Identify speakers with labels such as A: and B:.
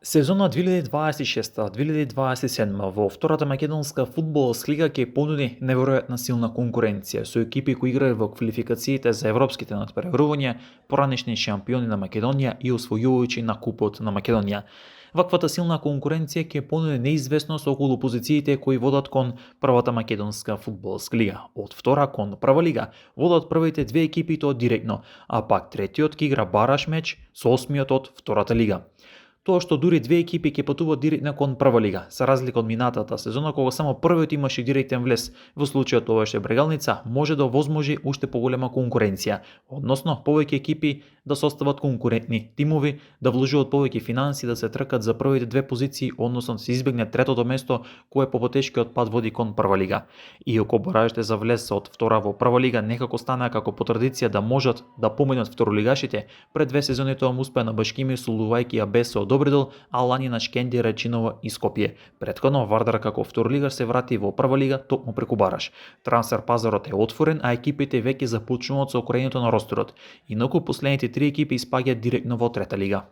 A: Сезона 2026-2027 во втората македонска фудбалска лига ќе понуди неверојатна силна конкуренција со екипи кои играат во квалификациите за европските надпреварувања, поранешни шампиони на Македонија и освојувачи на Купот на Македонија. Ваквата силна конкуренција ќе понуди неизвестност околу позициите кои водат кон првата македонска фудбалска лига. Од втора кон прва лига водат првите две екипи тоа директно, а пак третиот ќе игра бараш меч со осмиот од втората лига. Тоа што дури две екипи ќе патуваат директно кон прва лига, за разлика од минатата сезона кога само првиот имаше директен влез, во случајот ова што е Брегалница, може да овозможи уште поголема конкуренција, односно повеќе екипи да состават конкурентни тимови, да вложуваат повеќе финанси, да се тркат за првите две позиции, односно да се избегне третото место кое по потешкиот пат води кон прва лига. Иако баражите за влез од втора во прва лига некако стана како по традиција да можат да поминат второлигашите, пред две сезони тоа му успеа на Башкими солувајќи ја без од Добридол, а лани на Шкендија, Рачинова и Скопје. Претходно Вардар како второлигаш се врати во прва лига токму преку бараж. Трансфер пазарот е отворен, а екипите веќе започнуваат со корењето на ростерот. Инаку последните три екипи испаѓаат директно во трета лига.